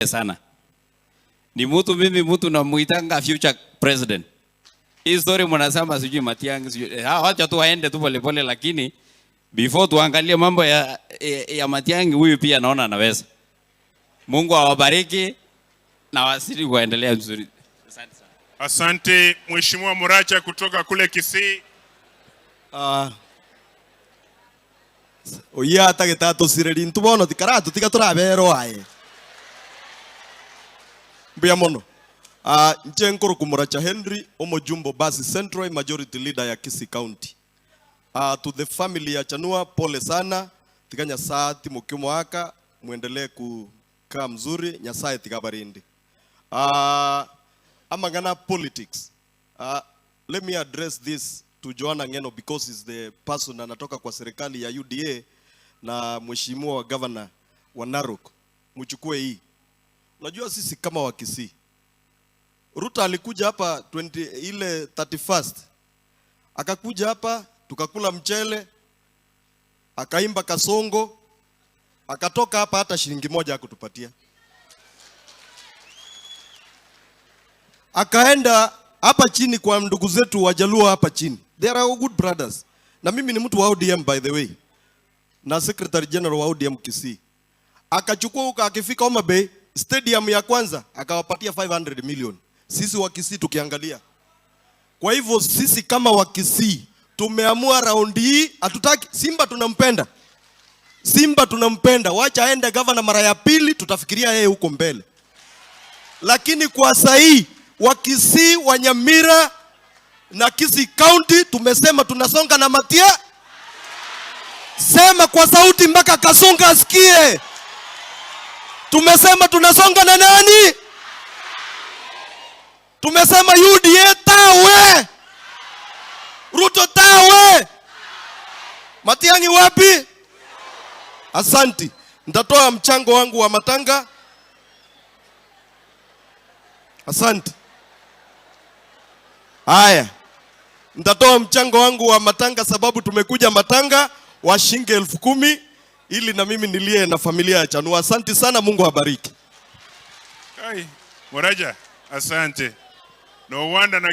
Sana. Ni mtu, mimi mtu namuitanga future president. Hii story mnasema sijui Matiang'i sijui wacha tu waende tu polepole, lakini before tuangalie mambo ya Matiang'i, huyu pia naona anaweza. Mungu awabariki na wazidi kuendelea vizuri. Asante sana. Asante, Mheshimiwa Muracha kutoka kule Kisii. Oya atageta tusireri ntu bono tikaratu tiga turabero aye mbuya mono. Nche nkoroku Muracha Henry, omojumbo basi Central, majority leader ya Kisii County. To the family ya Chanua, pole sana. Tiga Nyasaye timoki mwaka muendelee kukaa mzuri, Nyasaye tigabarindi. Amangana politics. Let me address this to Joanna Ngeno because he's the person anatoka kwa serikali ya UDA na mheshimiwa wa governor wa Narok. Mchukue hii. Unajua sisi kama wa Kisii, Ruto alikuja hapa 20, ile 31st, akakuja hapa tukakula mchele, akaimba Kasongo, akatoka hapa hata shilingi moja hakutupatia. Akaenda hapa chini kwa ndugu zetu Wajaluo hapa chini. They are our good brothers. Na mimi ni mtu wa ODM, by the way, na Secretary General wa ODM Kisii. Akachukua huko, akifika Homa Bay stadium ya kwanza akawapatia 500 million. Sisi wa Kisii tukiangalia. Kwa hivyo sisi kama wa Kisii tumeamua raundi hii hatutaki Simba, tunampenda. Simba tunampenda. Wacha aende governor mara ya pili, tutafikiria yeye huko mbele. Lakini kwa sahii wa Kisii, wa Nyamira na Kisii County tumesema tunasonga na Matia. Sema kwa sauti mpaka Kasonga asikie. Tumesema tunasonga na nani? Tumesema UDA tawe. Ruto tawe. Matiang'i wapi? Asanti. Nitatoa mchango wangu wa matanga. Asante. Haya. Nitatoa mchango wangu wa matanga sababu tumekuja matanga wa shilingi 10,000 ili na mimi nilie na familia ya Chanua. Asante sana, Mungu awabariki. Ai, Muraja, asante. No wonder na